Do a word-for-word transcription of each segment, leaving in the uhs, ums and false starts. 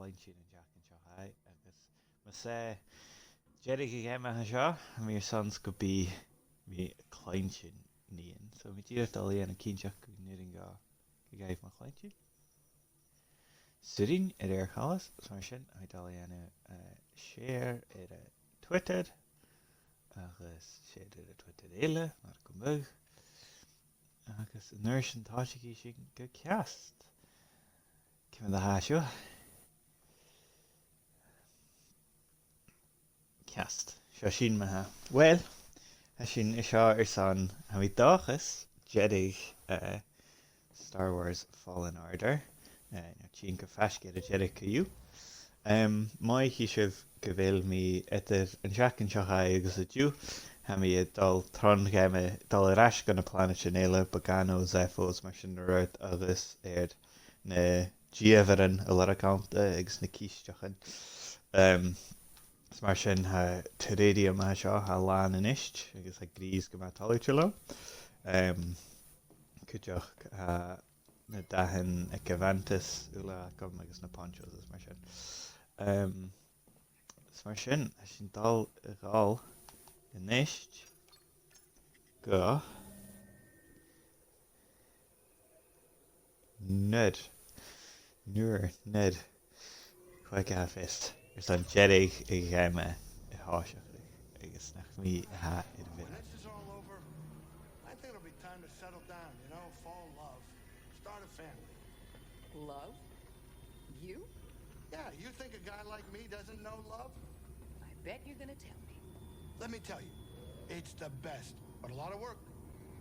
cluinntinn an t-seachdain seo chaidh, agus mas e deireadh a' gheama a tha seo, tha mi airson 's gum bi mi a' cluinntinn nighean. So, tha mi dìreach a' dol a dhèanamh cinnteach gun urrainn dhomh gu gabhaibh mo chluinntinn. 'S urrainn, a rèir choltais, so mar sin, tha mi a' dol a dhèanamh, eh, share air, eh, Twitter, agus share air a' Twitter eile, mar gum biodh. Agus an uair sin tòisichidh sinn gu ceart. Ciamar a tha seo? Ceart. Seo sinn ma-thà. Uill, tha sinn an seo airson, tha mi an dòchas, deireadh, eh, Star Wars Fallen Order. Eh, no tighinn gu faisg air an deireadh co-dhiù. Em, ma chì sibh gu bheil mi eadar an t-seachdain seo chaidh agus an-diugh, tha mi a' dol tron gheama, a' dol air ais gu na planaidean eile, Bogano, Zeffo, is mar sin air adhart, agus air na dìomhairean a lorg annta agus na cisteachan. Em, is mar sin, tha Terrarium a tha seo, tha e làn a-nis, agus tha Grease gu math toilichte leam. Em, cuideachd, tha na dathan aig a' Vantas uile agam agus na ponchos is mar sin. Em, is mar sin, tha sinn a' dol a dhol a-nis gu Nur. Nur, Nur. Chuige a tha fios. Airson deireadh a' gheama a thòiseachadh, agus nach mi a tha air a bhith. When this is all over, I think it'll be time to settle down, you know, fall in love, start a family. Love? You? Yeah, you think a guy like me doesn't know love? I bet you're gonna tell me. Let me tell you, it's the best, but a lot of work.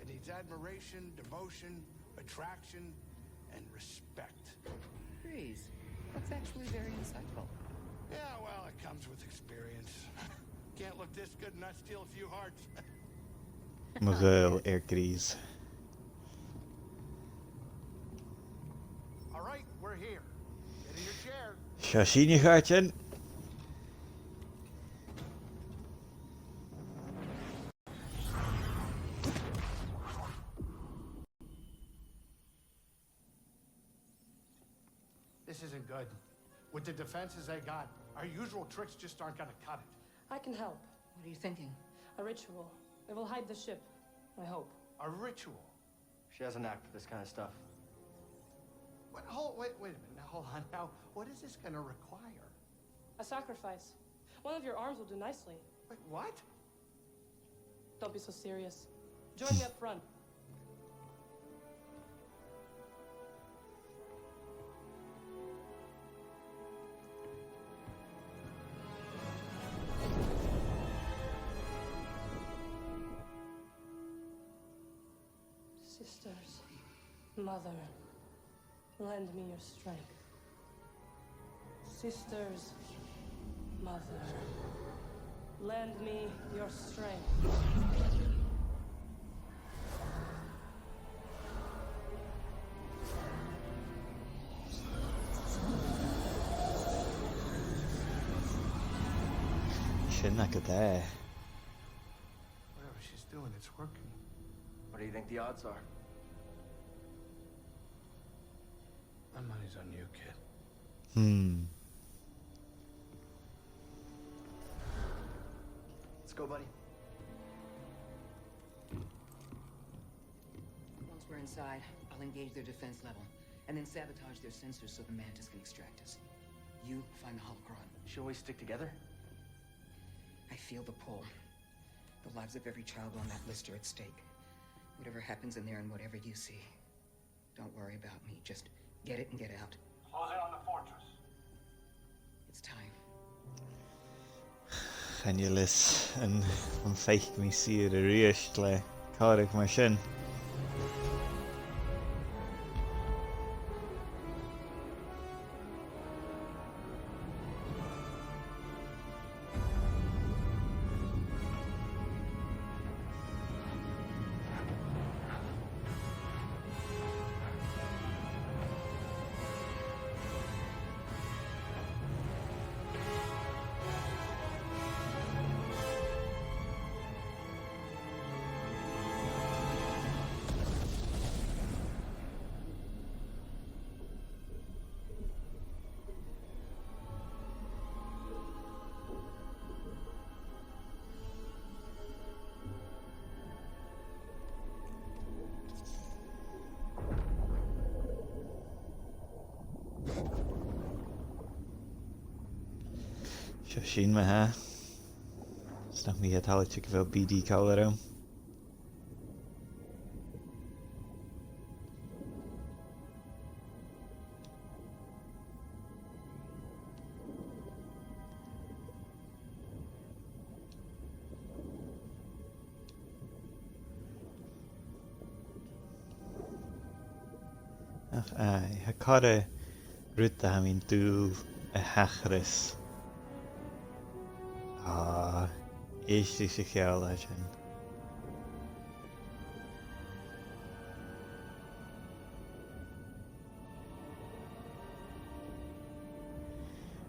It needs admiration, devotion, attraction, and respect. Grease, that's actually very insightful. Yeah, well, it comes with experience. Can't look this good and not steal a few hearts. Mo ghaol air Grease. All right, we're here. Get in your chair. Seo sinn, a chàirdean. This isn't good. With the defenses they got, our usual tricks just aren't gonna cut it. I can help. What are you thinking? A ritual. It will hide the ship, I hope. A ritual? She has a knack for this kind of stuff. What? Hold, wait, wait a minute. Now, hold on. Now, what is this gonna require? A sacrifice. One of your arms will do nicely. Wait, what? Don't be so serious. Join me up front. Sisters, mother, lend me your strength. Sisters, mother, lend me your strength. Sin agad e. Whatever she's doing, it's working. What do you think the odds are? My money's on you, kid. Hmm. Let's go, buddy. Once we're inside, I'll engage their defense level, and then sabotage their sensors so the Mantis can extract us. You find the holocron. Should we stick together? I feel the pull. The lives of every child on that list are at stake. Whatever happens in there and whatever you see, don't worry about me. Just get it and get out. Close in on the fortress. It's time. Chan eil fhios an, am faic mi sibh a-rithist le còmhradh mar sin. Seo sinn ma-thà. 'S nach mi a tha toilichte gu bheil B D còmhla rium. Ach, aye, tha còir air rud a tha mi an dùil a thachras. Ah, èist ris a' cheòl a tha sin.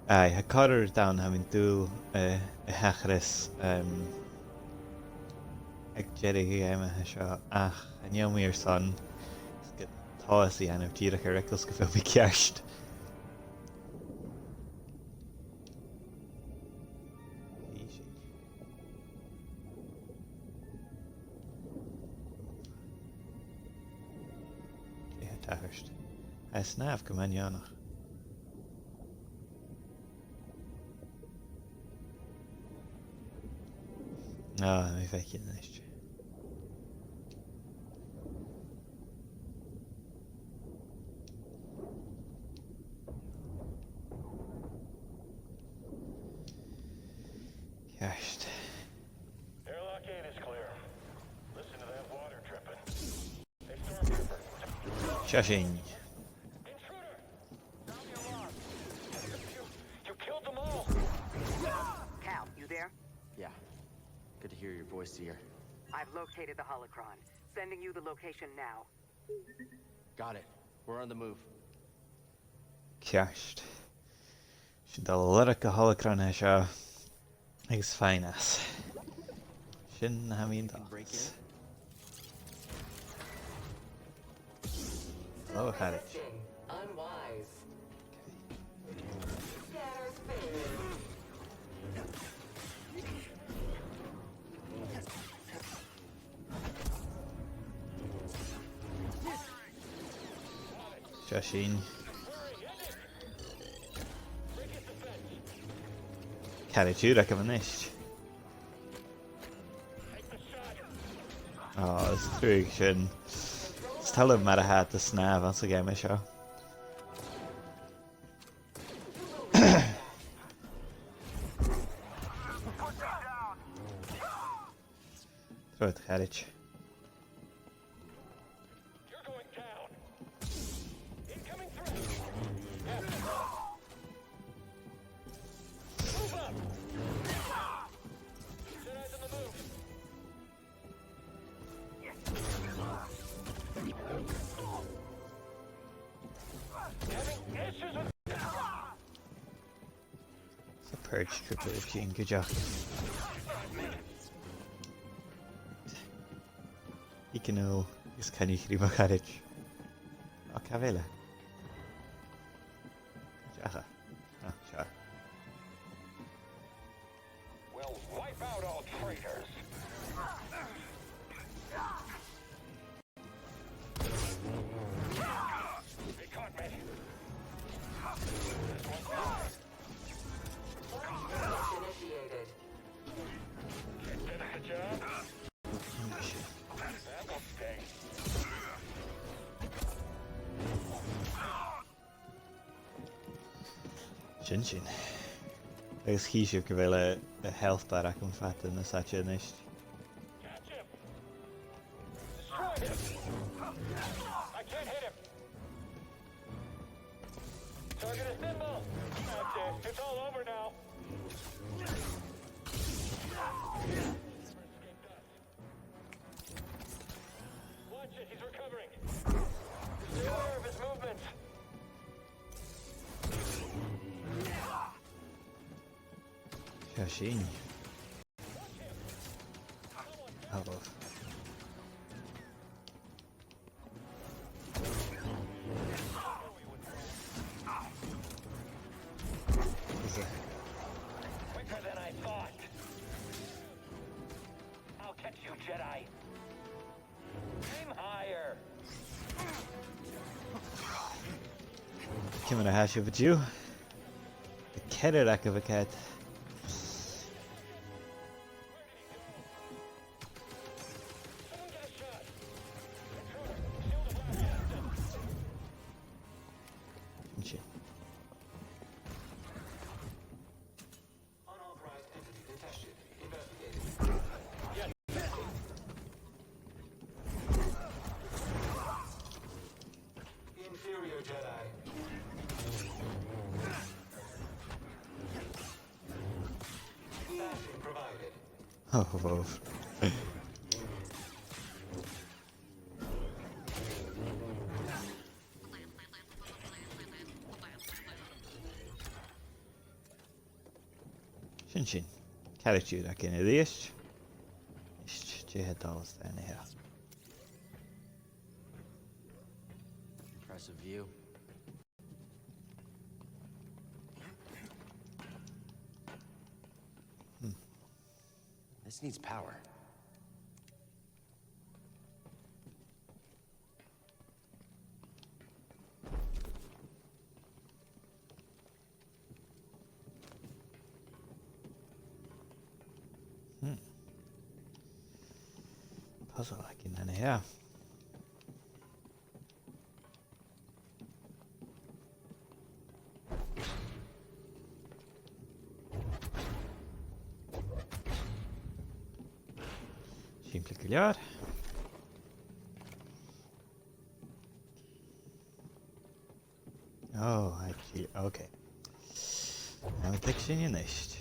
Aye, tha còir air rud a tha mi an dùil, eh, a thachras, em, aig deireadh a' gheama seo, ach chan eil mi airson, 's gu toigh leam a dhèanamh dìreach air eagal 's gu bheil mi ceart. Easy. Dè tha tachairt? Tha e a' snàmh gu math neònach. Ah, mi fhèin a-nis. Ceart. Airlock eight is clear. Listen to that water dripping. Hey, Stormtrooper. Seo sinn. Intruder! Sound the alarm. You, you killed them all! Cal, you there? Yeah. Good to hear your voice, Cere. I've located the holocron. Sending you the location now. Got it. We're on the move. Ceart. Sinn a' dol a lorg a' holocron a tha seo. Agus faighinn às. Sin na tha mi an dùil. Hello, Harry. Unwise. Seo sinn. Càit an tèid thu, a-nis? Oh, is truagh sin. Is toil leam mar a tha iad a' snàmh anns a' gheama seo. Trobhad, a charaid. You're going down. Incoming threat. Move up. Jedi's on the move. Having issues with Is a purge trooper a' tighinn cuideachd. Ignore is can you hear my carriage? Oh, Cavella. Jaha. Ah, sure. We'll wipe out all traitors. They caught me. Initiated. Did a good job. That'll sting. Sin sin. Agus chì sibh gu bheil a, a health bar agam fada nas fhaide a-nis. Catch him! Destroy him! I can't hit him! Target is nimble! That's it. It's all over now! Watch it, he's recovering. Beware of his movement. Seo sinn. Oh, well. Is it? Quicker than I thought. I'll catch you, Jedi. Aim higher. Ciamar a tha sibh an-diugh? Tha ceathrar agaibh a' coimhead Oh, oh. Sin sin. Character againn a-rithist. Is dè tha dol a-steach an-seo? Impressive view. Hmm. This needs power. Hmm. Puzzle againn an-seo. Sìmplidh gu leòr. Oh, I see. Okay. An tig sinn a-nis?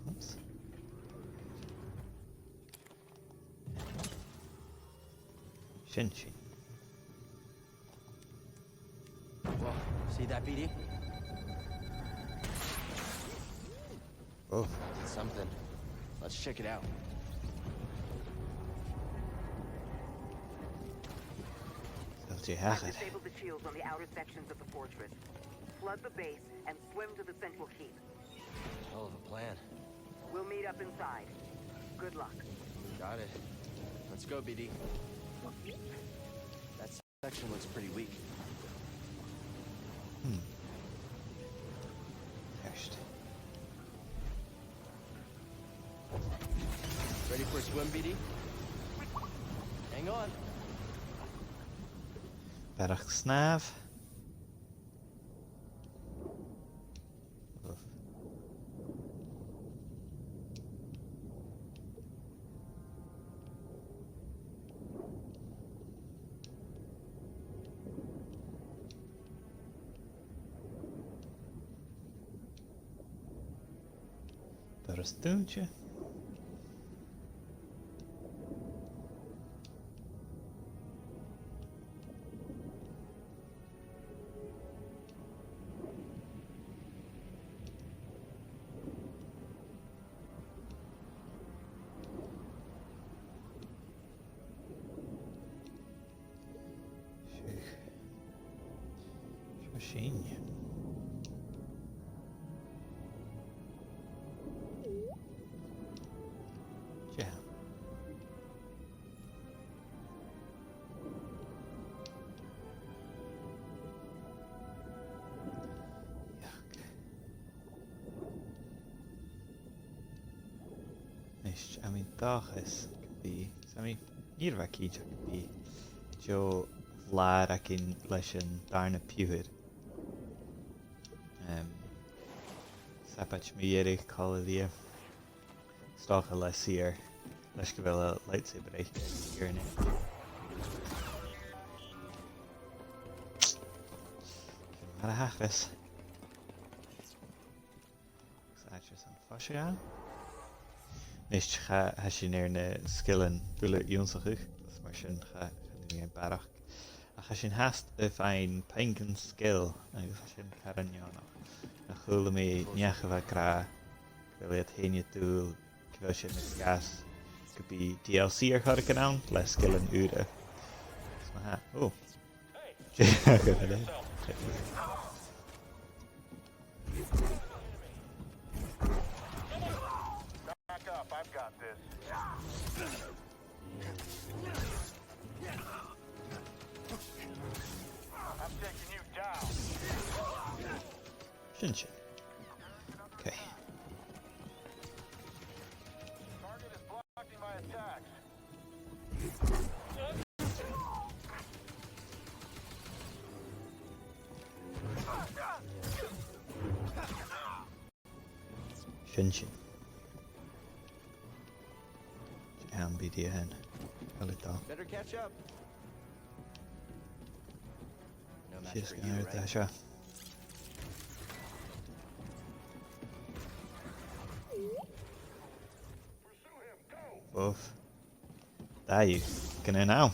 Oops. Sin sin. Whoa, see that, B D? Oh. Something. Let's check it out. Disabled the shields on the outer sections of the fortress. Flood the base and swim to the central keep. Hell of a plan. We'll meet up inside. Good luck. Got it. Let's go, B D. That section looks pretty weak. Hmm. Ceart. Ready for a swim, B D? Hang on. Barrachd snàmh. Oof. Doras dùinte. Seo. Seo sinn. Dè? Yuck. Nis, tha mi an dòchas gum bi, tha mi an ìre mhath cinnteach gum bi deagh làr againn leis an dàrna piuthar. Em, sabaid mu dheireadh còmhla rithe. 'S dòcha le Cere, leis gu bheil a lightsaber aice ag iarraidh. Mar a thachras. Agus aithris an fois a ghabhail. Nis, cha, tha sinn air na sgilean buileach ionnsachadh, agus mar sin cha, chan urrainn dhuinn barrachd. Ach tha sinn fhathast a' faighinn puingean skill, agus tha sin car neònach. Nach cuala mi neach a bha ag ràdh gu bheil iad fhèin an dùil gu bheil sin nas fheàrr, gum bi D L C air choreigin ann le sgilean ùra. Is ma tha, oh. Back up, I've got this. I'm taking you down. Sin sin. Okay. Target is blocking my attacks. Sin sin. am B D a th' ann. Chan eil e dol. Better catch up. No match for you, right? Sìos gu h-àrd, tha seo. Uff. Dà dhiubh. Gun an àm.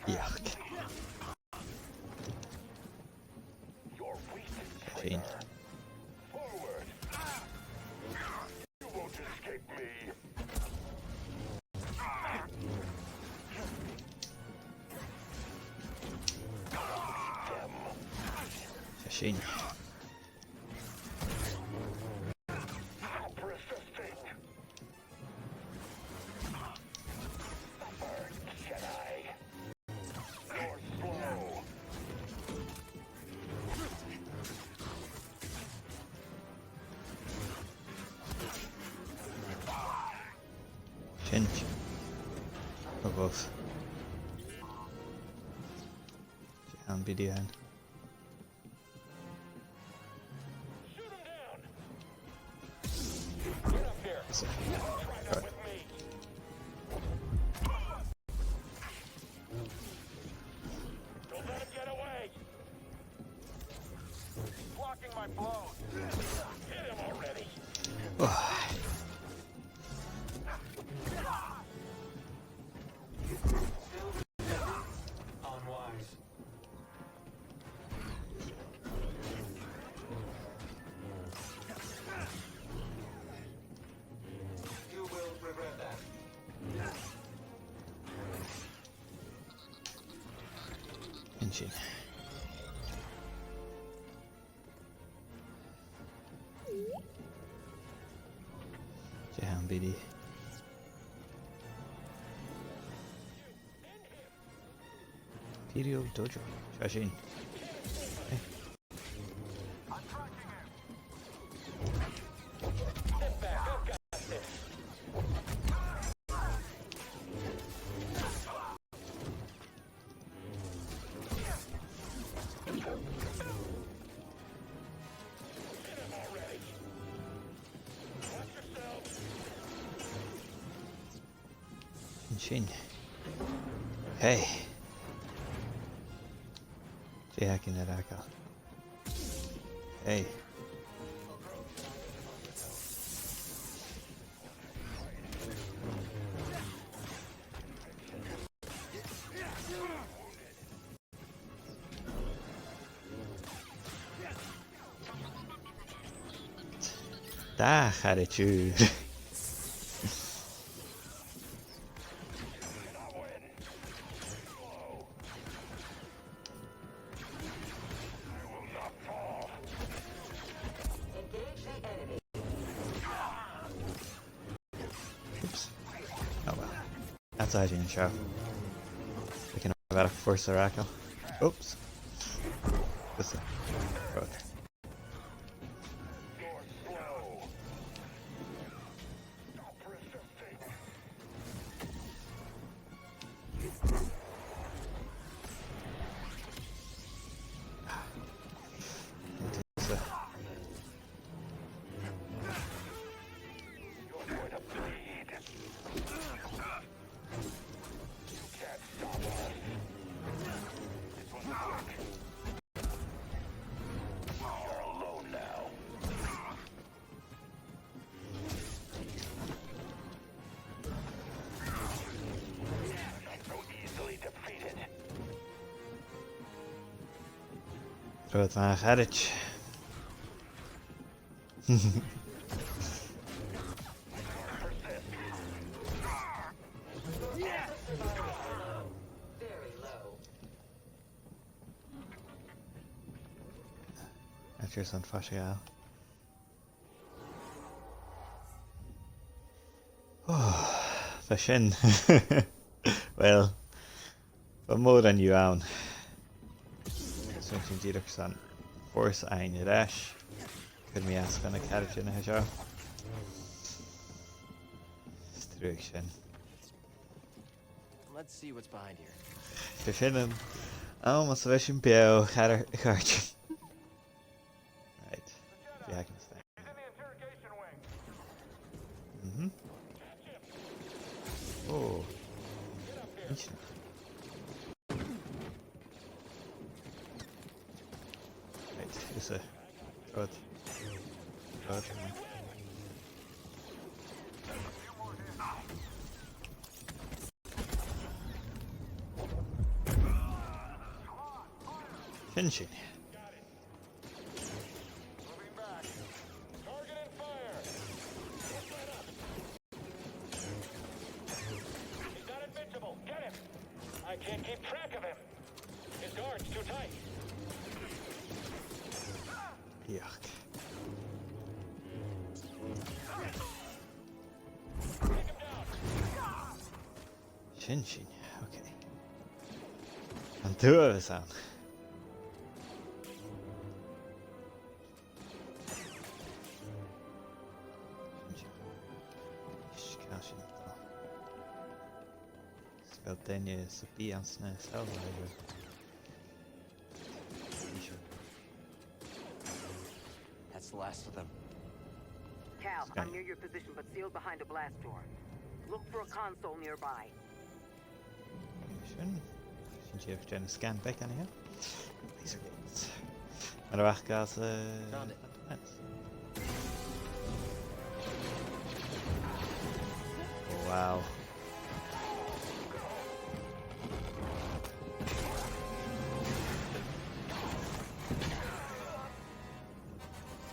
Yuck. Sin. Sin. Sin. Above. An B D a th' ann. So, right. An sin. Dè th' ann, B D? Imperial Dojo. Seo sinn. Eh. An sin. Hey. Dè th' againn air fhàgail? Hey. Dà charaid ùr. Oops. Oh well. That's how you show. We can have a force oracle. Oops. This way. Right. Trobhad, a charaid. Atchison, faisg air. Oh, bha sin. Well, bha mòran dhiubh ann. Is bha sinn dìreach son force fhaighinn air ais. Chuir mi às dha na caraidean a tha seo. Is truagh sin. Let's see what's behind here. Bha sin an, Oh, mas a bheil sin beò, char-, a chàirdean. Right. Bidh e againn a-staigh. Mhm. Oh. Right, is e. Good. Good. Sin sin. I can't keep track of him. His guard's too tight. Yuck. Sin sin. Okay. An t-uabhas ann. Sin sin. Is càit sin. Is bheil duine sam bith anns na sailm a-rithist? That's the last of them. Cal, I'm near your position, but sealed behind a blast door. Look for a console nearby. Sin. Sin sibh, dèan scan beag an seo. Laser gates. Mar a bha gas, eh, Found it. Oh, wow.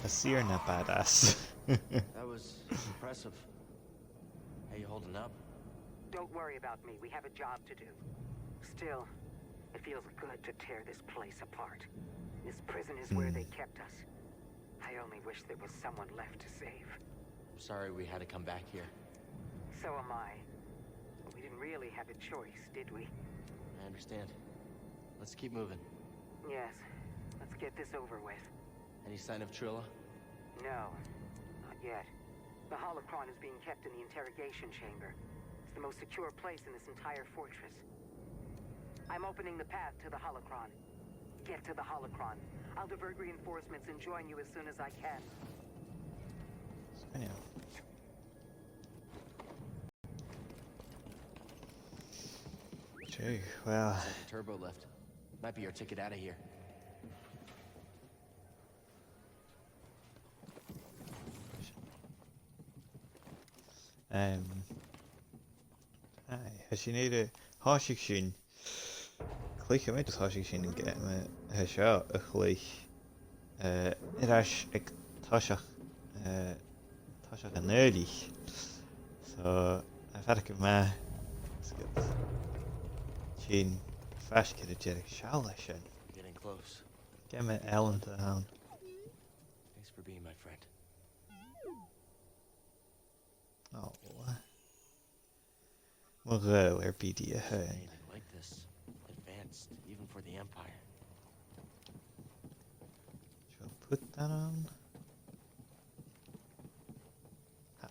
That's, you're not badass. That was impressive. How you holding up? Don't worry about me. We have a job to do. Still, it feels good to tear this place apart. This prison is where they kept us. I only wish there was someone left to save. I'm sorry we had to come back here. So am I. We didn't really have a choice, did we? I understand. Let's keep moving. Yes. Let's get this over with. Any sign of Trilla? No, not yet. The holocron is being kept in the interrogation chamber. It's the most secure place in this entire fortress. I'm opening the path to the holocron. Get to the holocron. I'll divert reinforcements and join you as soon as I can. Spinning. Gee, well. Looks like the turbo lift. Might be our ticket out of here. Um, aye, tha sin air a thòiseachadh sin. Cluichidh mi, just thòisich sinn an geama, eh, seo a chluich, eh, air ais aig toiseach, eh, toiseach an Fhaoillich. So, tha e a' faireachdainn math, is gu bheil sinn faisg air an deireadh. Seall air sin. Getting close. Geama ealanta a th' ann. Thanks for being my friend. Oh. Mo ghaol air, B D a th' ann. Anything like this. Advanced, even for the Empire. Shall put that on. Ha.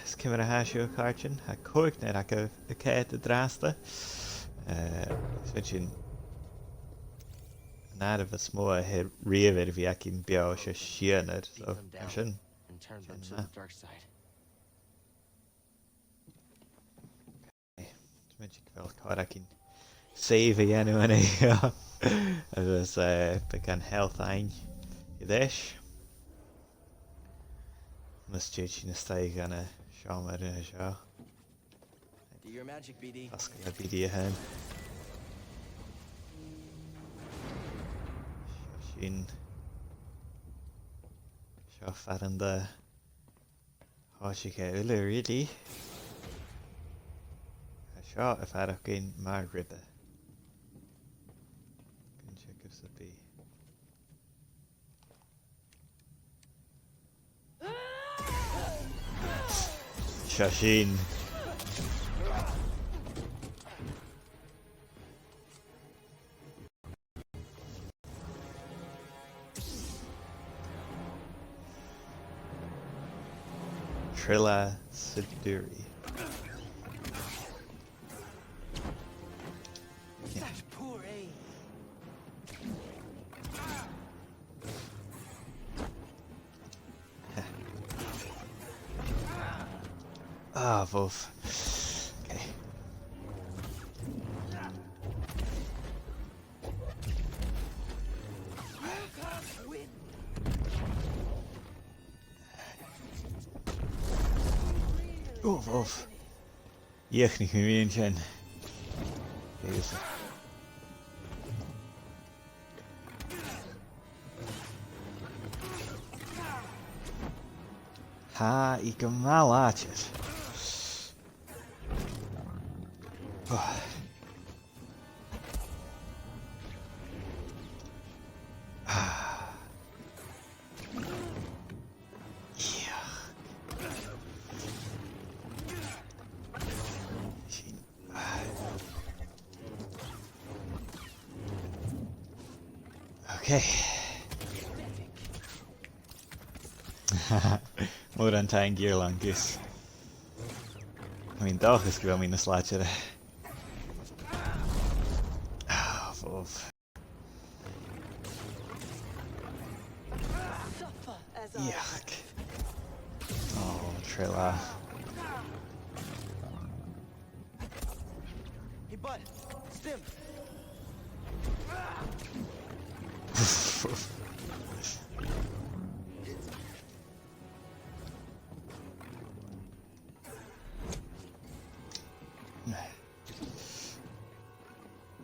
Is ciamar a tha sibh, a chàirdean? Tha còignear agaibh a' coimhead an-dràsta. Eh, is bhiodh sin an àireamh as motha a th' air riamh air a bhith againn beò, 's e sianar, so mar sin. Sin math. Is mi a' dol a chur againn save a dhèanamh an seo. Agus, eh, beagan health fhaighinn a-rithist. Mus tèid sinn a-steach dhan an t-seòmar seo. Do your magic, B D. Fasgadh le B D a th' ann. Seo sinn. Seo far an do thòisich e uile, really. Tha seo a' faireachdainn mar ribe. Gun teagamh sam bith. Seo sinn. Trilla Siduri. That poor ape. Ah, bhobh. Okay. Uf, uf. Dhìochuimhnich mi an sin. Agus tha i gu math làidir. Oh. Ah. Yeah. Okay. Mòran taing, Iarlangas. Tha mi an dòchas gu bheil mi nas làidire. Ah, bhobh. Yuck. Oh, Trilla. Hey, bud. Stim.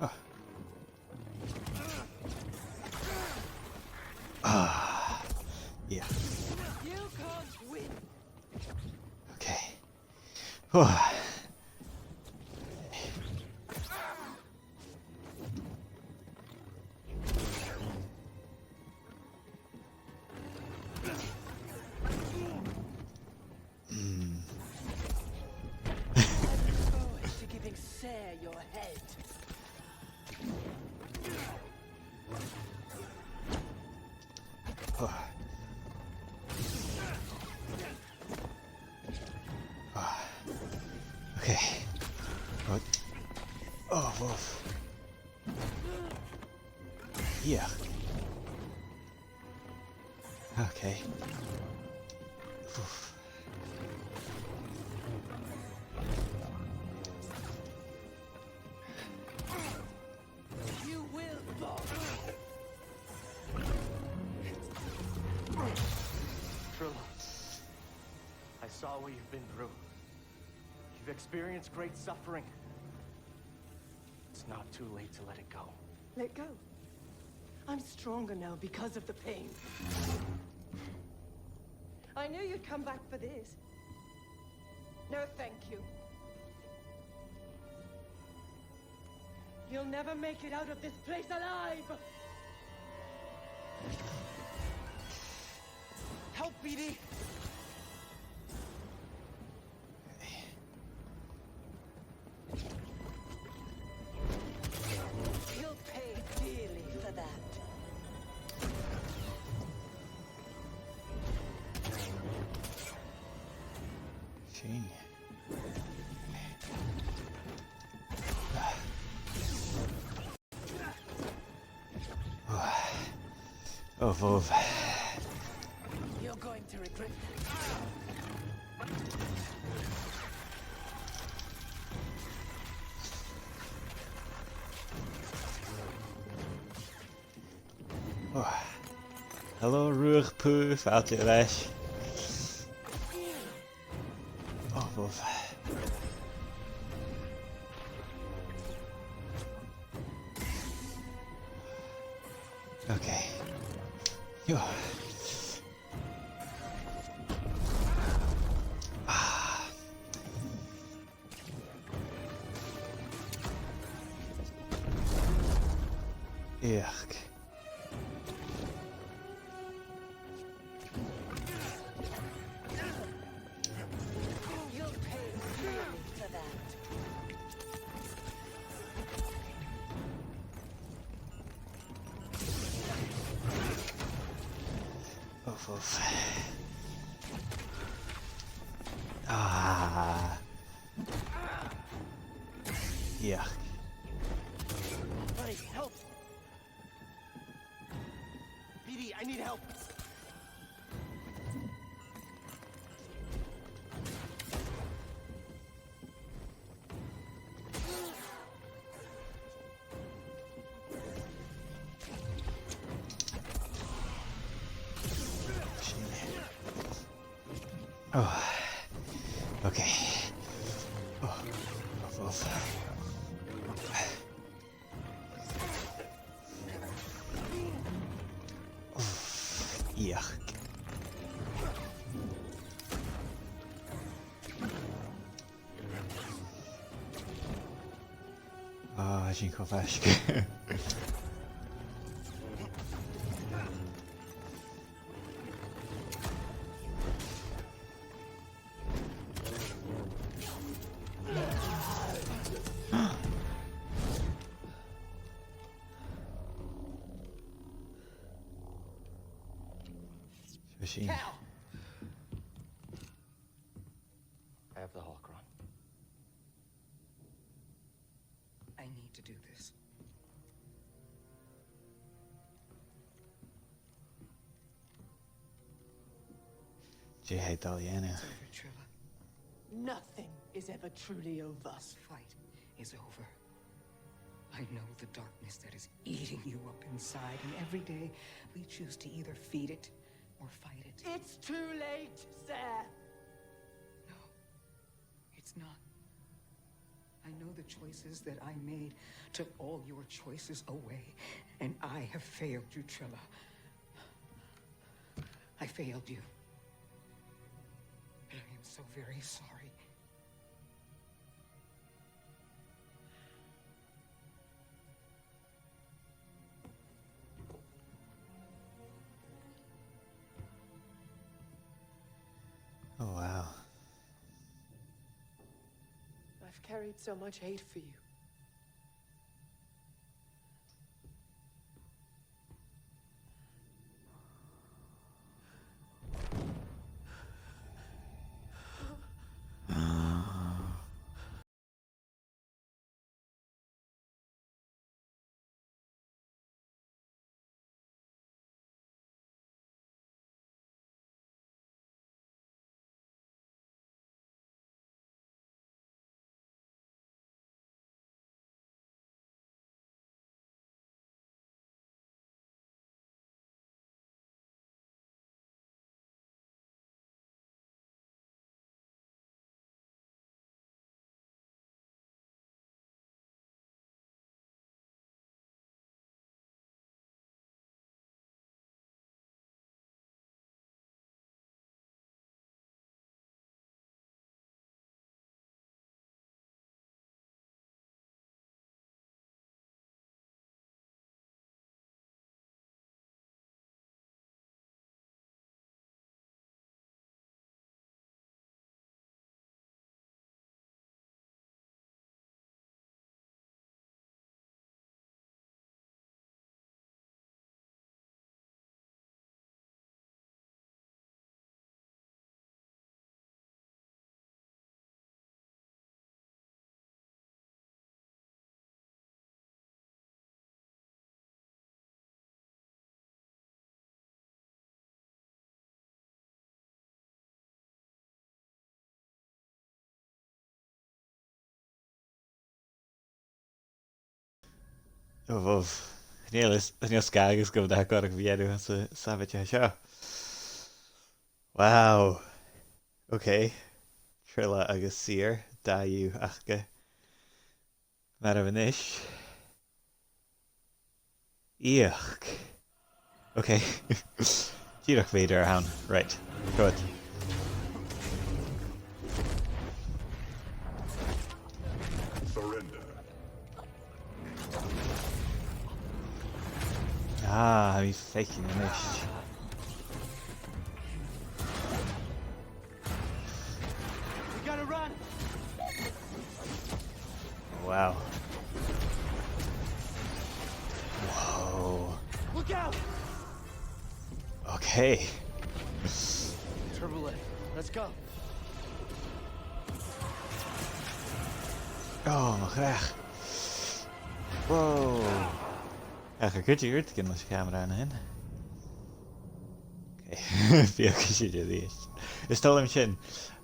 Ah. Ah. Yeah. You can't win. Okay. Whew. Mm. I look forward to giving Cere your head. Okay. What? Oh, woof. Yeah. Okay. Woof. You will fall. Trilla, I saw what you've been through. You've experienced great suffering. It's not too late to let it go. Let go? I'm stronger now because of the pain. I knew you'd come back for this. No, thank you. You'll never make it out of this place alive! Help, B D! You'll pay dearly for that. Sin. Oh, bhobh. You're going to regret that. Oh. Hello, Ruach Poo, fàilte air ais. Oh, bhobh. Okay. Yo. Ah. Ick. You'll pay dearly for that. Oof, oof. Ah. Yuck. Buddy, help! B D, I need help! Oh. Okay. Oh. Oof, oof. Oof. Yuck. Ah, sin cho faisg. Machine. Cal! I have the holocron. I need to do this. Dè tha e dol a dhèanamh? It's over, Trilla. Nothing is ever truly over. This fight is over. I know the darkness that is eating you up inside, and every day we choose to either feed it or fight it. It's too late, Cere. No. It's not. I know the choices that I made took all your choices away, and I have failed you, Trilla. I failed you. And I am so very sorry. Oh, wow. I've carried so much hate for you. Ò, bhobh. Chan eil fhios, chan eil sgath agam dè tha còir a bhith ann san t-sàbhaidh seo. Wow. Okay. Trilla agus Cere, dà dhiubh aca. Marbh a-nis. Yuck. Okay. Dìreach Vader a th' ann. Right. Good. Surrender. Ah, tha mi faicinn a-nis. We gotta run! Wow. Whoa. Look out! Okay. Turbo lift. Let's go. Oh, mo chreach. Wow. Ach a' cuideachadh rudeigin leis a' chamara an sin. Okay. Bidh e gu sìorraidh a-rithist. Is toil leam sin,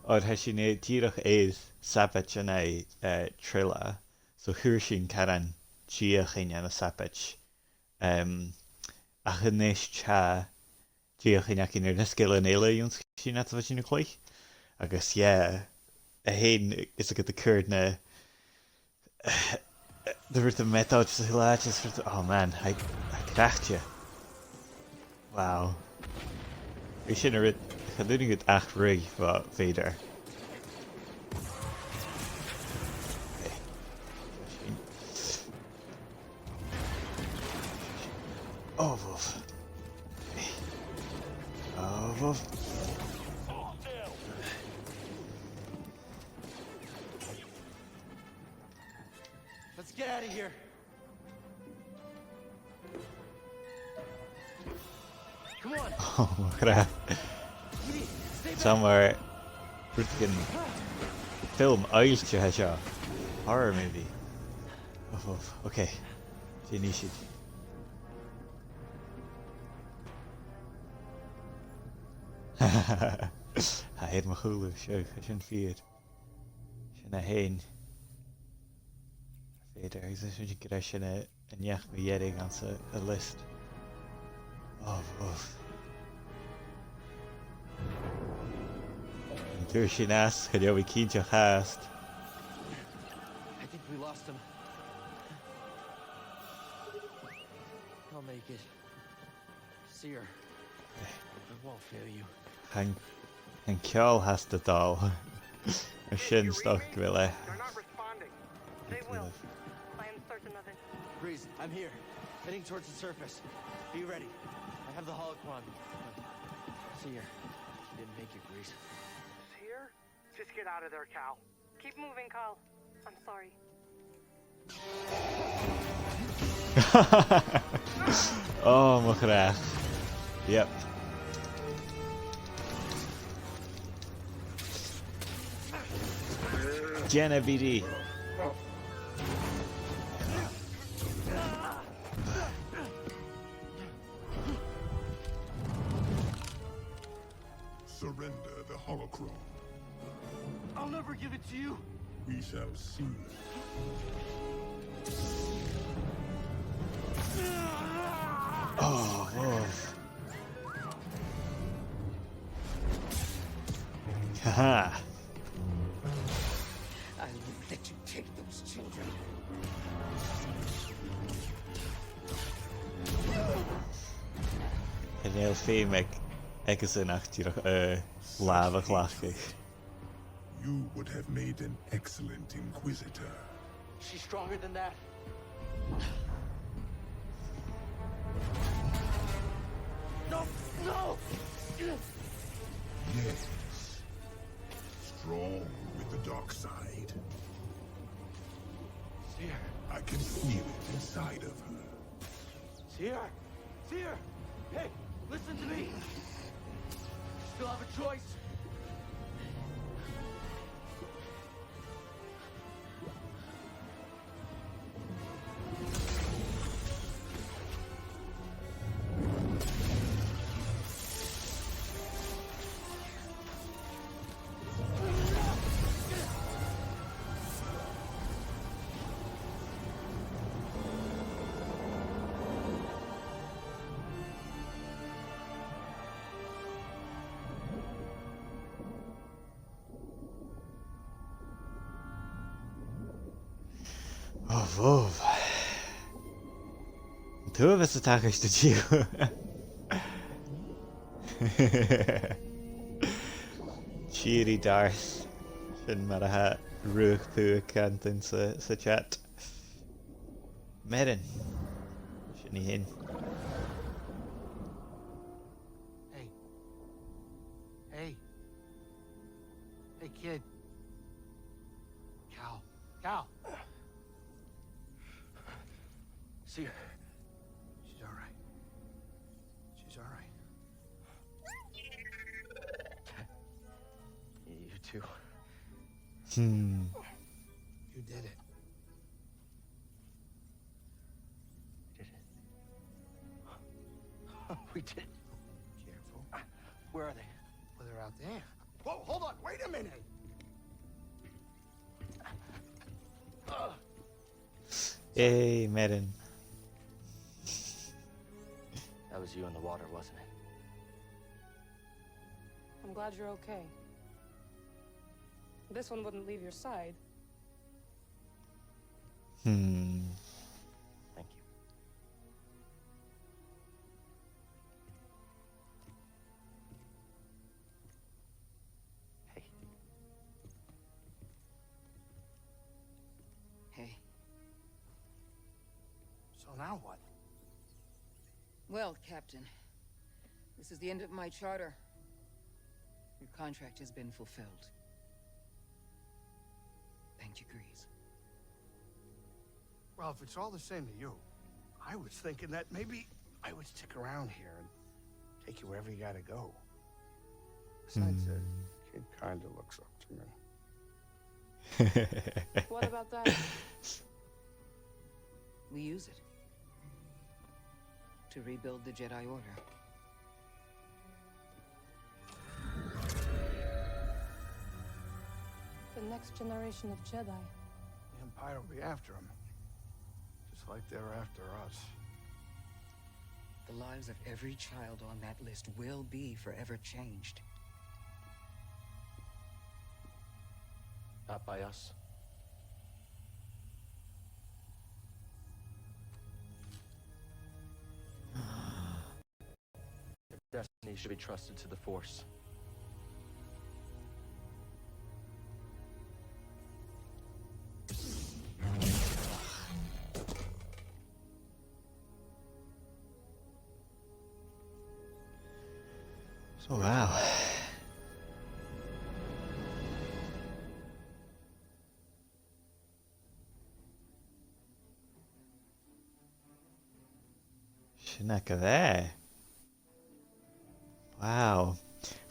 oir tha sinn dìreach air sabaid an aghaidh, eh, Trilla. So chuir sinn caran dìreach ann an sabaid. Um, ach a-nis tha dìreach an-diugh air na sgilean eile a dh'ionnsaich sinn fhad 's a bha sinn a' cluich. Agus, yeah, a h-aon, is e gu bheil cuideigin a' dol a dh'fheuchainn meatailt sa chlas, just for the, oh man, I, I cracked you. Wow. Bha sin a' rud, cha d' fhuair mi ach rud bho Vader. Okay. Oh, woof. Oh, woof. Let's get out of here. Come on. Oh, mo chreach. Somewhere. Freaking film oillte a tha seo. Horror movie. Oh, oh, okay. Dè nì sinn? Tha e air mo chùlaibh, seo, tha sin fìor. Sin a h-aon. Vader, agus is mise gur e sin a, an neach mu dheireadh anns a', a' list. Oh, oh. An d' fhuair sinn às, cha robh mi cinnteach fhathast. I think we lost him. I'll make it. Cere, I won't fail you. Tha an, tha an ceòl fhathast a' dol. Mar sin 's dòcha gu bheil e. They're not responding. They will. Good. I am certain of it. Greez, I'm here. Heading towards the surface. Be ready. I have the holocron. Cere, you didn't make it, Greez. Cere? Just get out of there, Cal. Keep moving, Cal. I'm sorry. Oh, mo chreach. Yep. Dèan e, B D. Surrender the holocron. I'll never give it to you. We shall see. Oh, oh. Haha. I won't let you take those children. Chan eil feum aig, aig a sin ach dìreach, eh, làmh a chleachdadh. You would have made an excellent inquisitor. She's stronger than that. No! No! Yes. Strong with the dark side. Cere. I can feel it inside of her. Cere! Cere! Hey, listen to me! You still have a choice. Oh, bhobh. An t-uabhas a' tachairt an-diugh. Tìoraidh Darth. Sin mar a tha Ruach Puig ag cantainn sa, sa chat. Merrin. Sin i fhèin. Hey. Hey. Hey, kid. Cal. Cal. See her. She's all right. She's all right. You too. Hmm. You did it. We did. Careful. Where are they? Well, they're out there. Whoa, hold on, wait a minute. Hey, Merrin. That was you in the water, wasn't it? I'm glad you're okay. This one wouldn't leave your side. Hmm. Thank you. Hey. Hey. So now what? Well, Captain, this is the end of my charter. Your contract has been fulfilled. Thank you, Greez. Well, if it's all the same to you, I was thinking that maybe I would stick around here and take you wherever you gotta go. Besides, the kid kinda looks up to me. What about that? We use it to rebuild the Jedi Order. The next generation of Jedi. The Empire will be after 'em, just like they were after us. The lives of every child on that list will be forever changed. Not by us. Their destiny should be trusted to the Force. So, wow. Sin agaibh e. Wow.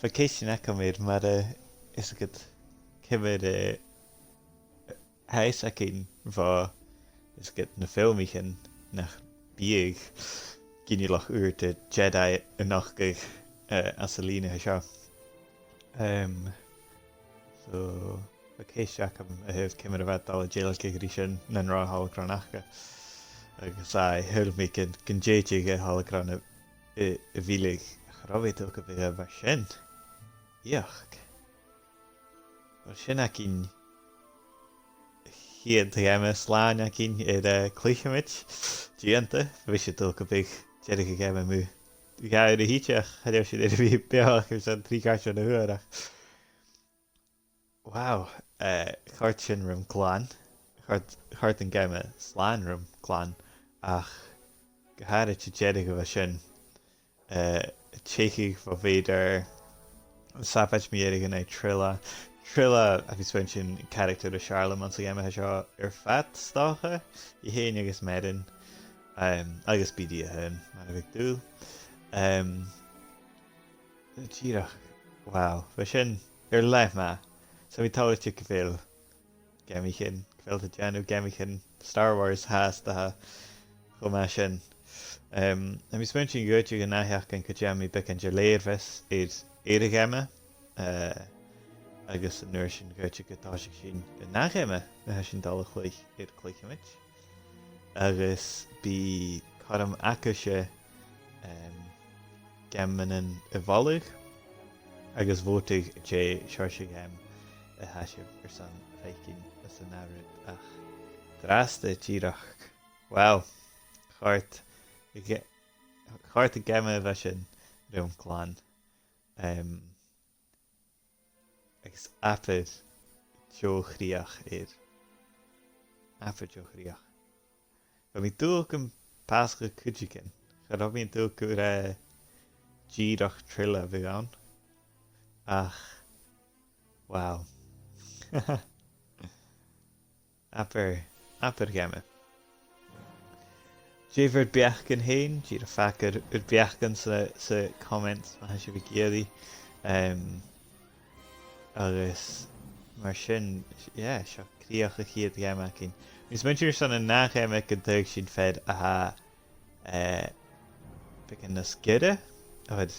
Bha ceistean agam air mar a, is agad, ciamar, eh, tha fhios againn bho, is agad, na filmichean nach biodh ginealach ùr de Jedi a' nochdadh, eh, anns an lìne seo. Em, so, bha ceist agam a thaobh ciamar a bha iad a' dol a dhèiligeadh ri sin nan robh a' holocron aca. Agus aye, shaoil mi gun, gun tèid a holocron a, a, a mhilleadh, ach cha robh mi a' tuigsinn gu bheil e mar sin. Ioch. Uill, sin againn a' chiad gheama slàn againn air, eh, Cluicheamaid. Dèanta, bha mise a' tuigsinn gu bheil deireadh a' gheama mu dhà uair a thìde, ach chan eil sin air a bhith beòthach airson trì cairteal na h-uarach. Wow, eh, chòrd sin rium glan. Chòrd, chòrd an geama slàn rium glan, ach gu h-àraid an deireadh a bha sin, eh, teicheadh bho Vader, sabaid mu dheireadh an aghaidh Trilla. Trilla, tha mi a' smaointinn, character as fheàrr leam anns a' gheama seo air fad, 's dòcha, i fhèin agus Merrin, em, agus B D a h-aon, mar a bhiodh dùil. Em, dìreach, wow, bha sin air leth math. 'S tha mi toilichte gu bheil geamaichean, gu bheil iad a' dèanamh geamaichean Star Wars fhathast a tha cho math sin. Em, tha mi a' smaointinn gun tèid an ath-sheachdain gun dèan mi beagan de lèirmheas air, air a' gheama, eh, agus an uair sin gun tèid gun tòisich sinn an ath gheama a tha sinn a' dol a chluich air Cluicheamaid. Agus bidh cothrom agaibhse, em, geamannan a mholadh agus bhòtadh dè seòrsa geama a tha sibh airson faicinn anns an ath rud, ach an-dràsta dìreach. Wow. Chòrd, ge-, chòrd an geama a bha sin rium glan. Em, agus abair deagh chrìoch air. Abair deagh chrìoch. Bha mi an dùil gum pàsaicheadh cuideigin. Cha robh mi an dùil gun robh e dìreach Trilla a bhiodh ann. Ach, wow. Abair, abair gheama. Dè bh' ur beachdan fhèin, dìreach fàg ur, ur beachdan sa, sa comments, ma tha sibh ag iarraidh. Em, agus mar sin, yeah, seo crìoch a' chiad gheama againn. Tha mi a' smaointinn airson an ath gheama gun tagh sinn fear a tha, eh, beagan nas giorra, oir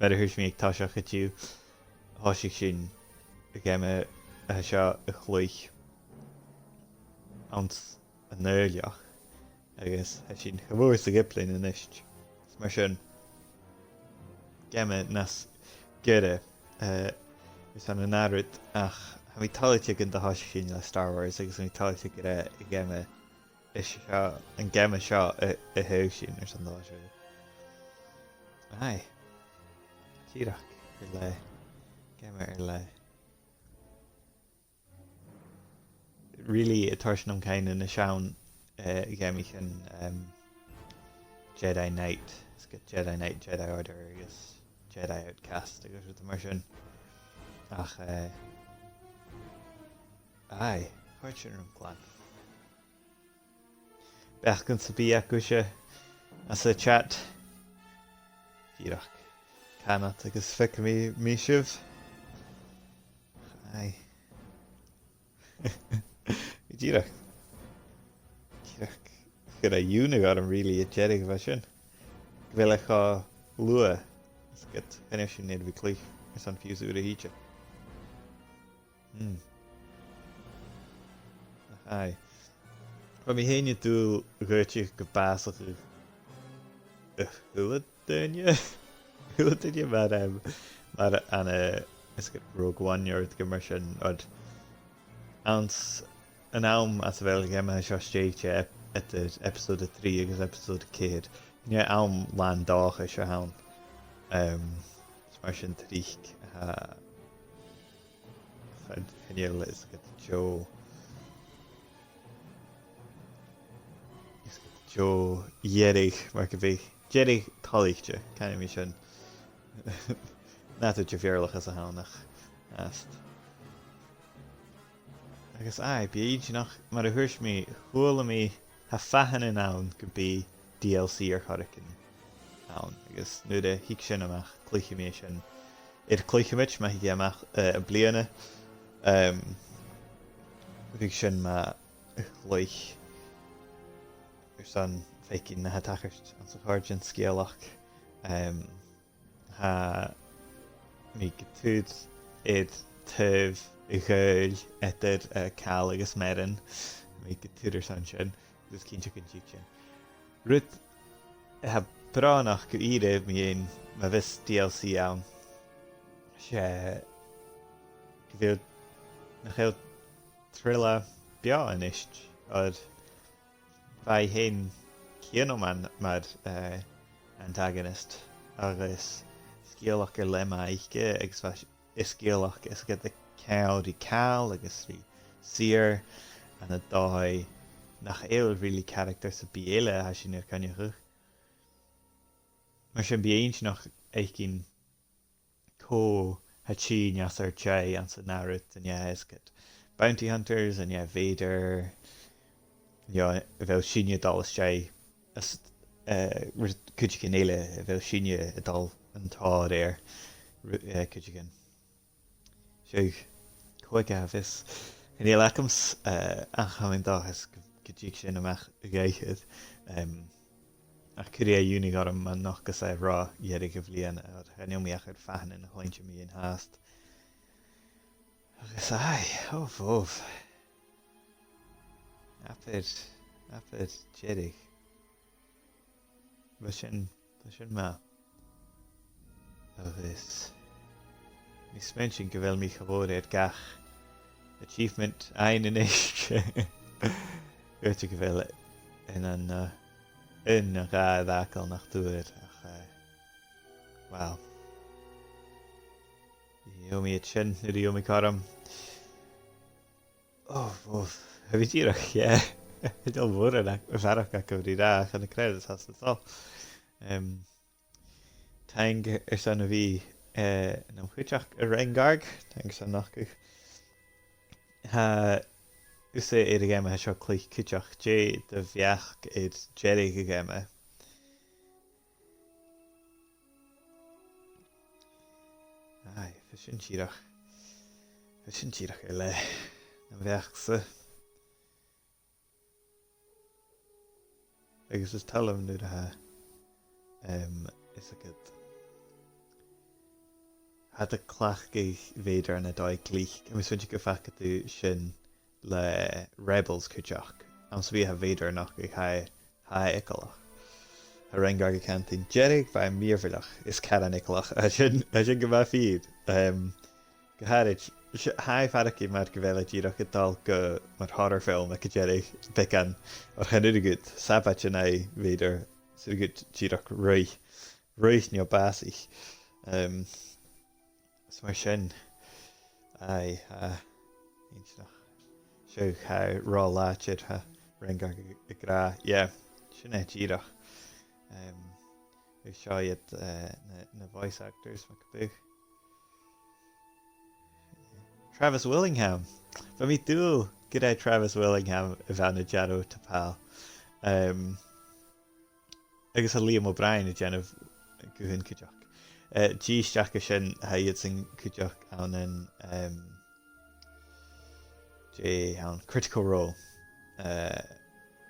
mar a thuirt mi aig toiseach an-diugh, thòisich sinn a' gheama seo a chluich anns an Iarlach, agus tha sinn cho mòr 's a' Ghiblean a-nis. Is mar sin, geama nas giorra, eh, airson an ath rud, ach tha mi toilichte gun do thòisich sinn le Star Wars, agus tha mi toilichte gur e an geama is seo, an geama seo a, a thagh sinn airson an latha seo. Aye. Dìreach air leth. Geama air leth. Really, a' toirt nam chuimhne na seann, eh, gheamaichean, em, Jedi Knight, is gu Jedi Knight, Jedi Order agus Jedi Outcast agus rudan mar sin. Ach, eh, aye, chòrd sin rium glan. Beachdan sam bith agaibhse anns a' chat? Dìreach, can iad agus feicfidh mi, mi sibh. Aye. Dìreach. Dìreach. Chuir e iongnadh orm really a' deireadh a bha sin. Gu bheil e cho luath. Is gu bheil sinn air a bhith a' cluich airson fiù 's uair a thìde. Hmm. Ach aye. Bha mi fhìn an dùil dh'fhaodte gum bàsaicheadh a h-uile duine. A h-uile duine mar, em, mar ann an, eh, is gu Rogue One no rudeigin mar sin, oir anns an àm anns a bheil an geama seo stèidhichte, ep-, eadar episode a trì agus episode a ceithir, chan e àm làn dòchais a th' ann. Em, is mar sin tric, tha, chan, chan eil, is gu deò, is gu deò dheireadh, mar gum biodh, deireadh toilichte, canaidh mi sin. Nach tuirt thu fìor ach is a th' ann ach fhathast. Agus aye, bidh e inntinneach, mar a thuirt mi, chuala mi, tha fathannan ann gum bi D L C air choreigin ann, agus nuair a thig sin a-mach, cluichidh mi sin. Air cluicheamaid, ma thig e a-mach, eh, am-bliadhna, em, bhiodh sin math a chluich airson faicinn na tha tachairt anns a' chàirdean sgeulachd. Em, tha mi gu tur air taobh a' ghaoil eadar, eh, Cal agus Merrin. Tha mi gu tur airson sin, agus cinnteach gun tig sin. Rud a tha brònach gu ìre mu dheidhinn ma bhios D L C ann, 's e gu bheil, nach eil Trilla beò a-nis, oir bha i fhèin cianail mar, mar, eh, antagonist, agus sgeulachd air leth math aice, agus bha s-, an sgeulachd is gu bheil ceangal ri Cal agus ri Cere, ann an dòigh nach eil really character sam bith eile a tha sinn air coinneachadh. Mar sin bidh e inntinneach fhaicinn cò tha tighinn às ar dèidh anns an ath rud, an e is gu bounty hunters, an e Vader, you know, a bheil sinne a' dol às dèidh, is, eh, ru-, cuideigin eile, a bheil sinne a' dol an tòir air, ru-, eh, cuideigin. Seadh, cò aige a bhios. Chan eil agamsa, eh, ach tha mi an dòchas gu, gu tig sin a-mach a dh'aithghearr. Em, ach chuir e iongnadh orm mar a nochdas e ro dheireadh a' bhliadhna, oir chan eil mi ach air fathannan a chluinntinn mu dheidhinn fhathast. Agus aye, o bhobh. Abair, abair deireadh. Bha sin, bha sin math. Agus, tha mi a' smaointinn gu bheil mi cho mòr air gach achievement fhaighinn a-nis. Dh'fhaodte gu bheil aon, eh, aon no dhà air fhàgail nach d' fhuair, ach, eh, wow. Gheibh mi iad sin nuair a gheibh mi cothrom. Oh, oh, tha mi dìreach, yeah. Tha dol mòran a bharrachd agam ri ràdh, chan eil credits às an seo. Em, taing airson a bhith, eh, nam chuideachd, a Rengarg, taing airson nochdadh. Tha thusa air a' gheama seo a chluich cuideachd, dè do bheachd air deireadh a' gheama? Aye, bha sin dìreach, bha sin dìreach air leth nam bheachd-sa. Agus is toil leam nuair a tha Um, is a good. Tha iad a' cleachdadh Vader ann an dòigh glic. Tha mi a' smaointinn gu bheil fhios agad sin le Rebels cuideachd. Anns a' bhith a' Vader nach gu tha, tha e eagalach. Tha Rengar ag cantainn, deireadh bha e mìorbhaileach, is caran eagalach. Tha sin, tha sin gu math fìor. Um, gu h-àraid, tha e faireachdainn mar gu bheil e dìreach a' dol gu mar horror film aig an deireadh beagan, oir chan urrainn dhut sabaid an aghaidh Vader, 's urrainn dhut dìreach ruith, ruith no bàsaich. Um, is mar sin, aye, uh, inntinneach. Seo, tha e ro làidir, tha Rengar ag, ag ràdh, yeah, sin e dìreach. Um, seo iad, uh, na, na voice actors, mar gum biodh. Travis Willingham. Bha mi an dùil gur e Travis Willingham a bh' ann an Jaro Tapal. Um, agus tha Liam O'Brien a' dèanamh guth cuideachd. Uh, dithis aca sin, tha iadsan cuideachd ann an, um, dè th' ann, Critical Role. Uh,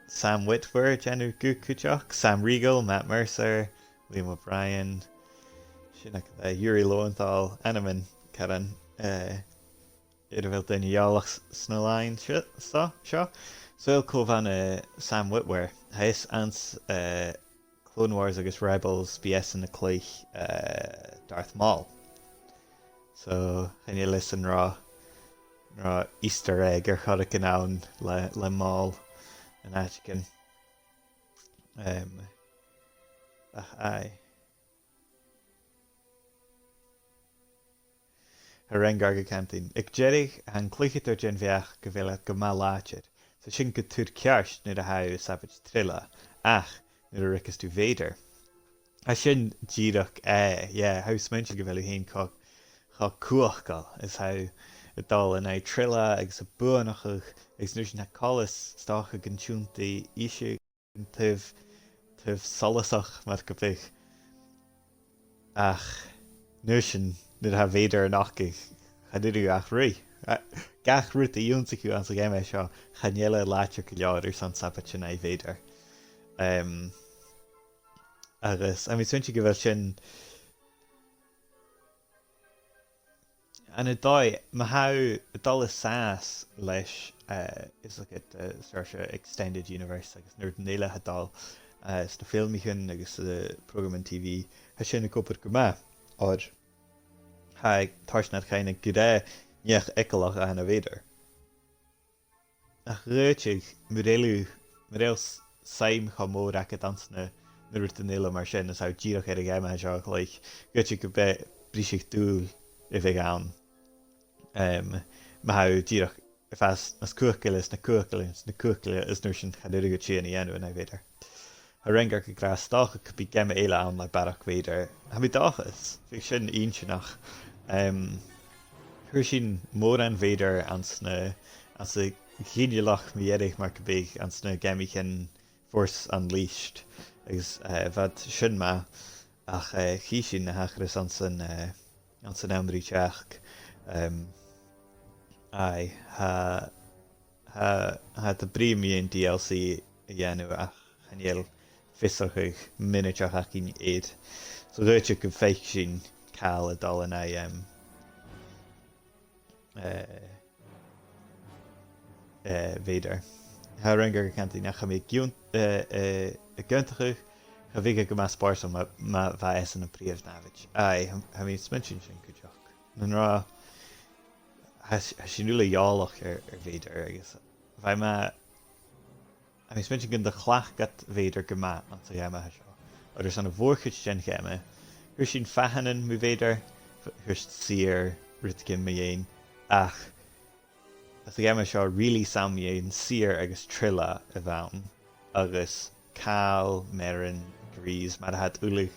Sam Witwer a' dèanamh guth cuideachd, Sam Riegel, Matt Mercer, Liam O'Brien, sin agad e, Yuri Lowenthal, ainmean caran, uh, air a bheil daoine eòlach s-, sna làithean seo, so, seo. Saoil cò bh' ann an, uh, Sam Witwer. Tha esan anns, uh, Clone Wars agus Rebels, bidh esan a' cluich, uh, Darth Maul. So, chan eil fhios an robh, an robh Easter egg air choreigin ann le, le Maul an àiteigin. Um, ach, aye. Tha Rengar ag cantainn, aig deireadh, tha an cluicheadair den bheachd gu bheil iad gu math làidir. Tha sin gu tur ceart nuair a tha thu a' sabaid trilleadh, ach nuair a ruigeas tu Vader. Tha sin dìreach e, yeah, tha thu a' smaointinn gu bheil thu fhèin cho, cho cumhachdail, is tha thu a' dol an aghaidh trilleadh agus a' buannachadh, agus an uair sin tha coltas, 's dòcha, gun tionndadh ise an taobh, taobh solais mar gum biodh. Ach an uair sin, nuair a tha Vader an aghaidh, chan urrainn dhut ach ruith. A, gach rud a dh'ionnsaich thu anns a' gheama seo, chan eil e làidir gu leòr airson sabaid an aghaidh Vader. Um, agus, tha mi a' smaointinn gu bheil sin ann an dòigh, ma tha thu a' dol an sàs leis, eh, is like it, eh, seòrsa extended universe agus na rudan eile a tha a' dol, eh, sna filmichean agus sna prògraman T V, tha sin ag obair gu math, oir tha e a' toirt nad chuimhne gur e neach eagalach a th' ann am Vader. Ach dh'fhaodte, mura h-eil, mura h-eil s-, suim cho mòr agad anns na, na rudan eile mar sin, is tha thu dìreach air a' gheama seo a chluich, dh'fhaodte gum bi briseadh-dùil a bhiodh ann. Em, ma tha thu dìreach a' fàs nas cumhachdaile, is nas cumhachdaile, is nas cumhachdaile, is an uair sin chan urrainn dhut sìon a dhèanamh an aghaidh Vader. Tha Rengar ag ràdh 's dòcha gum bi geama eile ann le barrachd Vader. Tha mi an dòchas, bhiodh sin inntinneach. Em, chuir sinn mòran Vader anns na, anns a' ghinealach mu dheireadh mar gum biodh anns na geamaichean Force Unleashed. Agus, eh, bha iad sin math, ach, eh, chì sinn na thachras anns an, eh, anns an àm ri teachd. Em, aye, tha, tha, tha iad a' bruidhinn mu dheidhinn D L C a dhèanamh ach chan eil fiosrachadh mionaideach againn air. So dh'fhaodte gum faic sinn càil a' dol an aghaidh, em, eh, eh, Vader. Tha Rengar ag ràdh nach eil mi ag ion-, eh, eh, ag aontachadh, cha bhiodh e gu math spòrsail ma, ma bha esan am prìomh nàmhaid. Aye, tha, tha mi a' smaointinn sin cuideachd. Nan robh, tha s-, tha sinn uile eòlach air, air Vader agus bha e math, tha mi a' smaointinn gun do chleachd iad Vader gu math anns a' gheama seo. Agus anns a' mhòr-chuid den gheama, chuir sinn fathannan mu Vader, f-, chuir Cere rudeigin mu dheidhinn, ach anns a' gheama seo really 's ann mu dheidhinn Cere agus trilleadh a bh' ann, agus Kahl, Merrin, Greez, mar a tha iad uile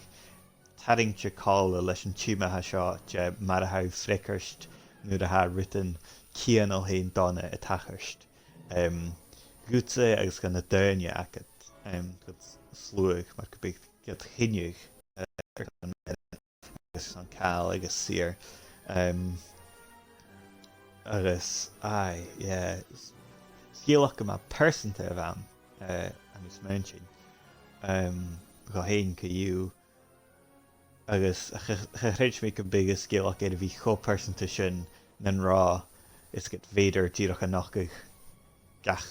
tarraingte còmhla leis an teama a tha seo de mar a tha thu a' freagairt nuair a tha rudan cianail fhèin dona a' tachairt. Em, dhutsa agus dha na daoine agad, em, gu sluagh, mar gum biodh, gad chinneadh, eh, agus an Kahl agus Cere. Em, agus, aye, yeah, s-, sgeulachd gu math pearsanta a bh' ann, eh, tha mi a' smaointinn. Em, dhomh fhèin co-dhiù, agus cha, cha chreid mi gum biodh an sgeulachd air a bhith cho pearsanta sin nan robh, is gu bheil Vader dìreach a' nochdadh gach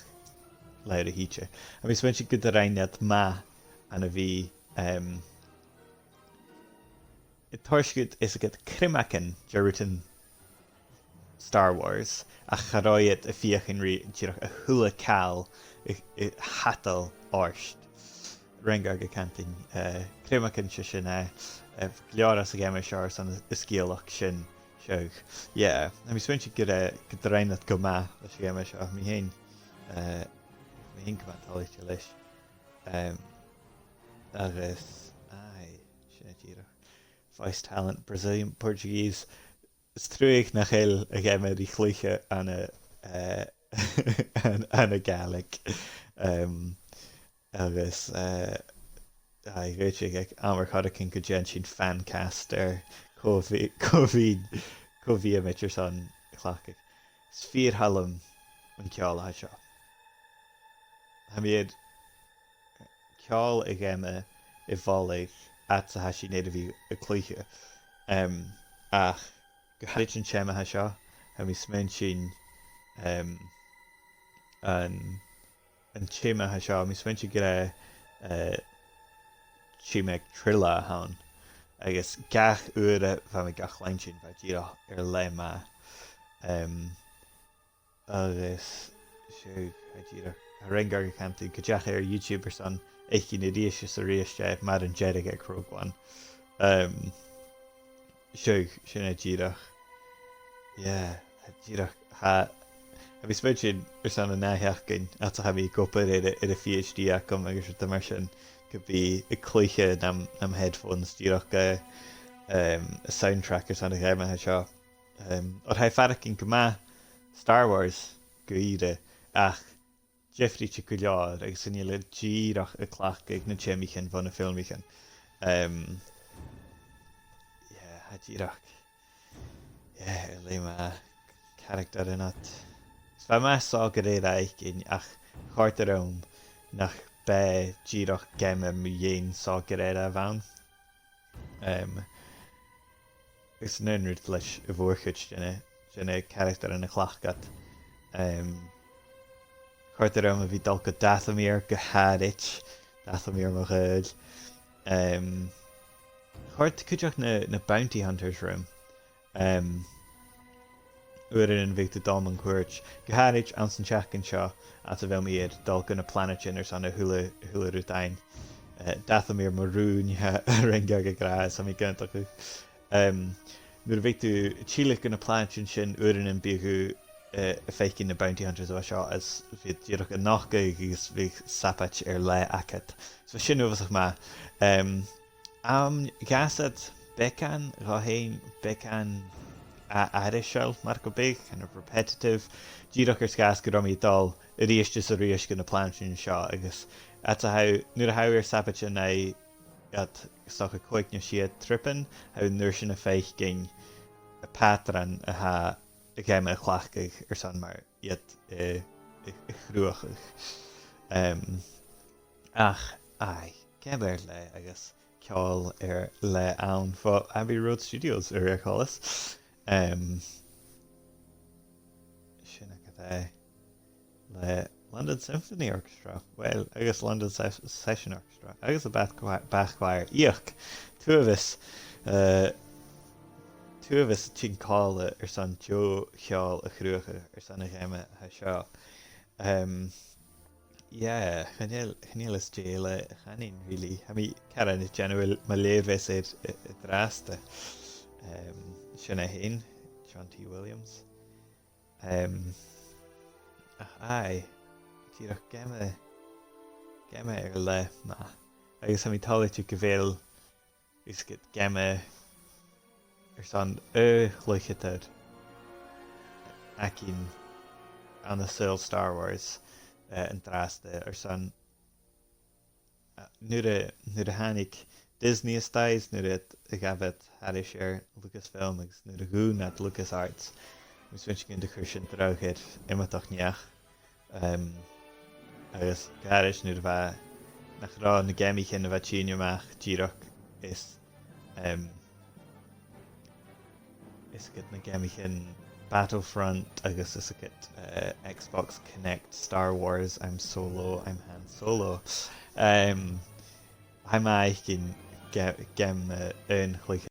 leth a thìde. Agus tha mi a' smaointinn gun do rinn iad math ann a bhith, em, a' toirt dhut, is gu bheil criomagan de rudan Star Wars, ach cha robh iad a' feuchainn ri dìreach a h-uile càil a, a thadal ort. Rinn e gu cantainn, eh, criomagan, 's e sin e, eh, gu leòr às a' gheama seo airson an sgeulachd sin, seadh. Yeah, tha mi a' smaointinn gur, eh, gun do rinn iad gu math leis a' gheama seo, mi fhìn, eh, mi fhìn gu math toilichte leis. Em, agus, aye, sin e dìreach. Voice talent, Brazilian Portuguese. Is truagh nach eil a' gheama ri chluiche ann an, eh, ann, ann an Gàidhlig. Em, agus, eh, aye, dh'fhaodte aig àm air choreigin gun dèan sinn fan cast air cò bhi-, cò bhithinn, cò bhiomaid airson a chleachdadh. Is fìor thoil leam an ceòl a tha seo. Tha mi air ceòl a' gheama a mholadh fhad 's a tha sinn air a bhith a' cluiche. Em, ach gu h-àraid an t-seòmar a tha seo, tha mi a' smaointinn, em, an, an t-seòmar a tha seo, tha mi a' smaointinn gur e, eh, seòmar Trilla a th' ann. Agus gach uair a bha mi ga chluinntinn, bha e dìreach air leth math. Em, agus, seadh, tha e dìreach, tha Rengar a' cantainn gun deach e air YouTube airson fhaicinn a-rithist is a-rithist e, mar an deireadh aig Rogue One. Em, seadh, sin e dìreach. Yeah, tha e dìreach, tha, tha mi a' smaointinn airson an ath sheachdain, fhad 's a tha mi ag obair air, air a' PhD agam agus rudan mar sin, gum bi a' cluiche nam, nam headphones dìreach, eh, em, a' soundtrack airson a' gheama a tha seo. Em, oir tha e a' faireachdainn gu math Star Wars gu ìre, ach diofraichte gu leòr, agus chan eil e dìreach a' cleachdadh na teamaichean bho na filmichean. Em, yeah, tha e dìreach, yeah, air leth math, caractaran ud. Is bha e math Saw Gerrera fhaicinn, ach chòrd e rium nach b' e dìreach geama mu dheidhinn Saw Gerrera a bh' ann. Em, agus an aon rud leis a' mhòr-chuid de na, de na caractaran a chleachd iad. Em, chòrd e rium a bhith a' dol gu Dathomir gu h-àraid, Dathomir mo ghaoil. Em, chòrd cuideachd na, na Bounty Hunters rium. Em, uaireannan bhiodh tu a' dol mun cuairt, gu h-àraid anns an t-seachdain seo, fhad 's a bheil mi air dol gu na planaidean airson a h-uile, a h-uile rud fhaighinn. Eh, Dathomir mo rùn, a rinn gag ag ràdh, 's tha mi ag aontachadh. Em, nuair a bhiodh tu a' tilleadh gu na planaidean sin, uaireannan bhiodh tu, eh, a' faicinn na Bounty Hunters a bha seo, is bhiodh iad dìreach a' nochdadh agus bhiodh sabaid air leth agad. So sin uabhasach math. Em, Am, dh'fhàs iad beagan, dhomh fhèin, beagan a-, aithriseil mar gum biodh, kind of repetitive, dìreach air sgàth 's gun robh mi a' dol a-rithist is a-rithist gu na planaidean seo, agus fhad 's a tha thu, nuair a tha thu air sabaid, nì iad 's dòcha còig no sia tripean, tha thu an uair sin a' faicinn am pàtran a tha a' gheama a' cleachdadh airson mar iad, eh, a, a chruthachadh. Em, ach, aye, geama air leth agus ceòl air leth ann bho Abbey Road Studios, a rèir choltais. Em, sin agad e le London Symphony Orchestra, well, agus London Ses-, Session Orchestra, agus am Bath Choir, Bath Choir. Ioc, tòrr, eh, tòrr a' tighinn còmhla airson deagh cheòl a chruthachadh airson a' gheama a tha seo. Em, yeah, chan eil, chan eil às dèidh eile a chanainn, really. Tha mi caran a' dèanamh mo leughadh air, eh, an-dràsta. Em, sin e fhèin, John T Williams. Em, ach aye, dìreach geama, geama air leth math. Agus tha mi toilichte gu bheil is gu geama airson aon chluicheadair againn ann an saoghal Star Wars, eh, an-dràsta, airson, eh, nuair a, nuair a thàinig Disney a-steach, nuair a, a ghabh iad thairis air Lucasfilm agus nuair a dhùin iad LucasArts, tha mi a' smaointinn gun do chuir sin dragh air iomadach neach. Em, agus gu h-àraid nuair a bha, nach robh na geamaichean a bha a' tighinn a-mach dìreach is Um, is agad na geamaichean Battlefront agus is agad uh, Xbox Kinect, Star Wars, I'm Solo, I'm Han Solo. Um, tha mi a' faicinn ge- geam uh, aon chluiche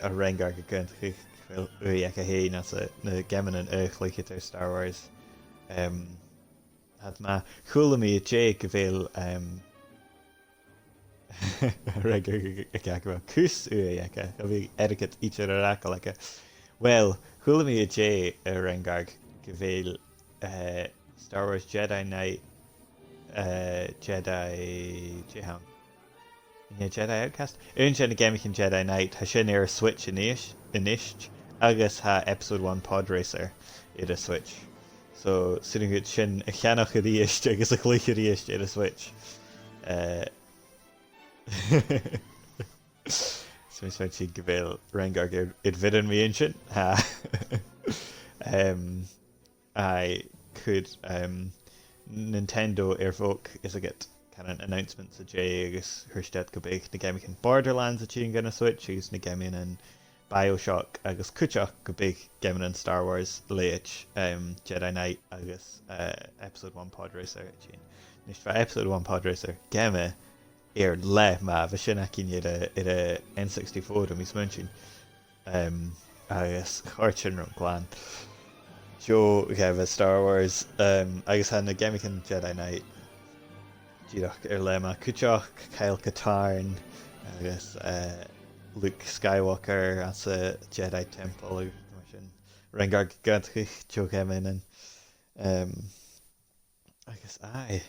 a rinn gur gun chuil uaidh aige fhèin as a na geamannan a chluicheadar Star Wars. Um, had ma chuala mi a' dèidh gu bheil um, rinn gur ag ag bheil cus uaidh aige, a bhí airgead idir ar fhacal aige. Well, chuala mi a' dèidh a rinn gur gu bheil uh, Star Wars Jedi Knight uh, Jedi Jiham. An e Jedi Outcast? Aon de na geamaichean Jedi Knight, tha sin air Switch a-nis, a-nis, agus tha Episode one Podracer air a' Switch. So, sin agad sin a cheannach a-rithist agus a chluich a-rithist air a' Switch. Uh, so, mi smaointinn gu bheil rinn gur gur id bhidan mi an sin. Ha. Um, I could um, Nintendo air bhog is agad kind of announcements a' dèidh agus thuirt iad gum biodh na geamaichean Borderlands a' tighinn dhan a' Switch agus na geamaichean Bioshock agus cuideachd gum biodh geamaichean Star Wars leithid um, Jedi Knight agus uh, Episode one Podracer a' tighinn. Nis bha Episode one Podracer geama air leth math, bha sin againn air a, air a N sixty-four, tha mi smaointinn. Um, agus chòrd sin rium glan. Deagh gheama Star Wars, um, agus tha na geamaichean Jedi Knight dìreach air leth math cuideachd, Kyle Katarn agus uh, Luke Skywalker anns a' Jedi Temple agus mar sin. Rinn gur gun chuil deagh gheamannan. Um, agus aye,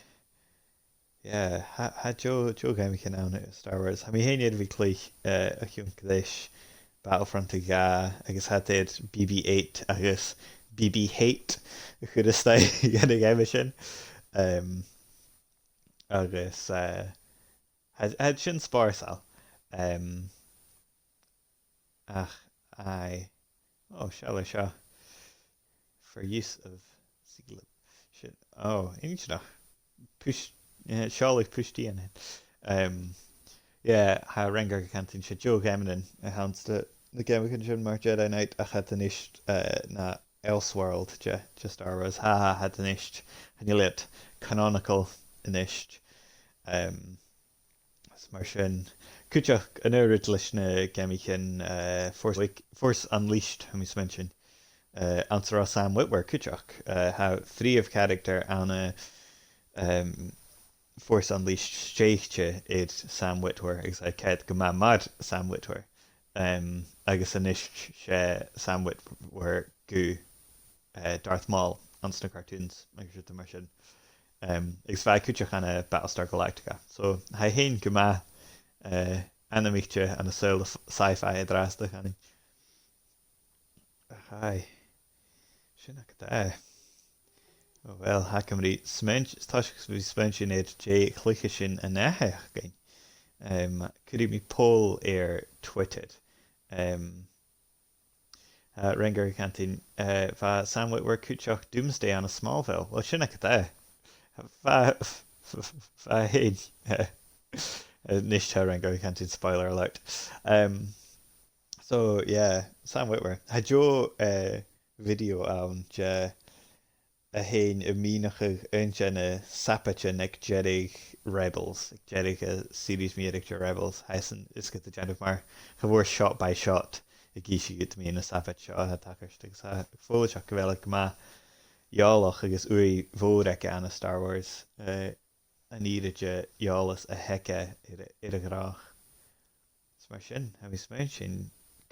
yeah, tha, tha deagh, deagh gheamaichean ann air Star Wars. Tha mi fhèin air a bhith a' cluich uh, a chionn greis Battlefront a dhà agus tha iad air BB eight agus BB eight a chur a-steach dhan a' gheama sin. Um, agus uh, tha, tha sin spòrsail. Um, ach, aye. Oh, seall air seo. For use of Siglip. Shit. Oh, inntinneach. Push, yeah, seallaibh push D N A. Um, yeah, tha rinn gur cantainn 's e deagh gheamannan a th' anns na geamaichean sin mar Jedi Knight ach tha iad a-nis uh, na Elseworld de, de Star Wars. Ha ha, tha iad a-nis, chan eil iad canonical a-nis. Um, Is mar sin, cuideachd an aon rud leis na geamaichean uh, Force, Awak- Force Unleashed, tha mi a' smaointinn, uh, anns an robh Sam Witwer cuideachd. Uh, tha prìomh character ann an um, Force Unleashed stèidhichte air Sam Witwer, agus tha e ceart gu math mar Sam Witwer. Um, agus a-nis 's e Sam Witwer gu uh, Darth Maul anns na cartoons, agus rudan mar sin. Um, agus bha e cuideachd ann an Battlestar Galactica. So, tha e fhèin gu math uh, ainmichte ann an saoghal sci-fi an-dràsta, chanainn. Ach aye. Sin agad e. Oh well, tha agam ri smaoint-, is toisich gu bheil mi a' smaointinn air dè a chluicheas sinn an-ath-sheachdain. Um, cuiridh mi poll air Twitter. Um, Uh, rinn gur cantainn, uh, bha Sam Witwer cuideachd Doomsday ann an Smallville. Well, sin agad e. Bha, bha fhèin. Uh, nis tha rinn gur cantainn spoiler alert. Um, so, yeah, Sam Witwer. Tha deagh uh, video ann de a' faighinn a' mìneachadh aon de na sabaidean aig deireadh Rebels, aig deireadh a' series mu dheireadh de Rebels, tha esan is gu a dèanamh mar cha mhòr shot by shot ag innse dhut mu na sabaid seo a tha tachairt agus tha e follaiseach gu bheil e gu math eòlach agus ùidh mhòr aige ann an Star Wars uh, an ìre de dh'eòlas a th' aige air, air a' ghnothach. Is mar sin, tha mi a' smaointinn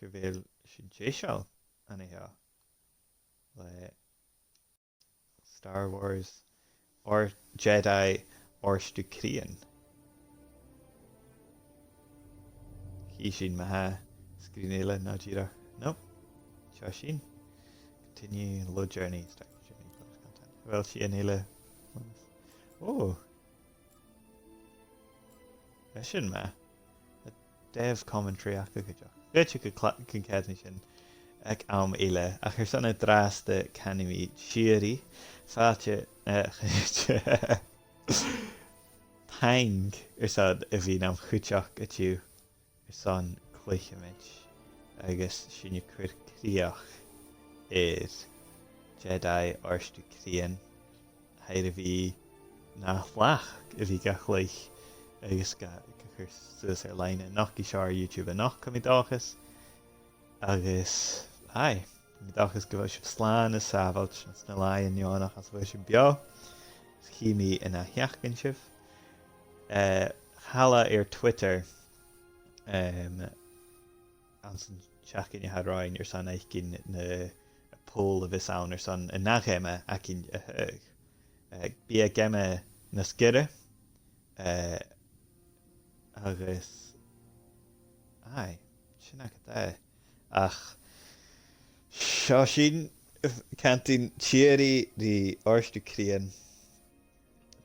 gu bheil sinn deiseil an seo le Star Wars, or Jedi, or Stukrian. Chì sinn ma tha sgrìn eile no dìreach. Nope. Seo sinn. Continue, load journey, start journey, bonus content. Well, sìon eile. Oh. Bha sin math. Dev commentary aca cuideachd. Dh'fhaodte gun cla- gun ceadnaich sinn aig àm eile, ach airson an-dràsta canaidh mi Siri, fàilte, eh, taing airson a bhith nam chuideachd an-diugh airson cluicheamaid agus sinn a' cur crìoch air Jedi Òrdugh Cruinn, tha e air a bhith na shlach a bhith ga chluich agus ga, ga chur suas air-loidhne a-nochd air YouTube a-nochd, tha mi an dòchas. Agus, aye, tha mi an dòchas gu bheil sibh slàn is sàbhailte anns na làithean neònach anns a bheil sinn beò. Is chì mi an ath sheachdain sibh. Eh, thalla air Twitter, em, anns an t-seachdain a tha romhainn airson fhaicinn na, na poll a bhios ann airson an ath gheama againn a thaghadh. Eh, bidh a' gheama nas giorra, eh, agus, aye, sin agad e. Ach seo sinn, cantainn tìoraidh ri Òrdugh Cruinn.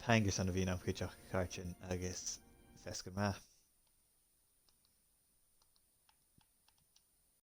Taing airson a bhith nam chuideachd, a chàirdean, agus feasgar math.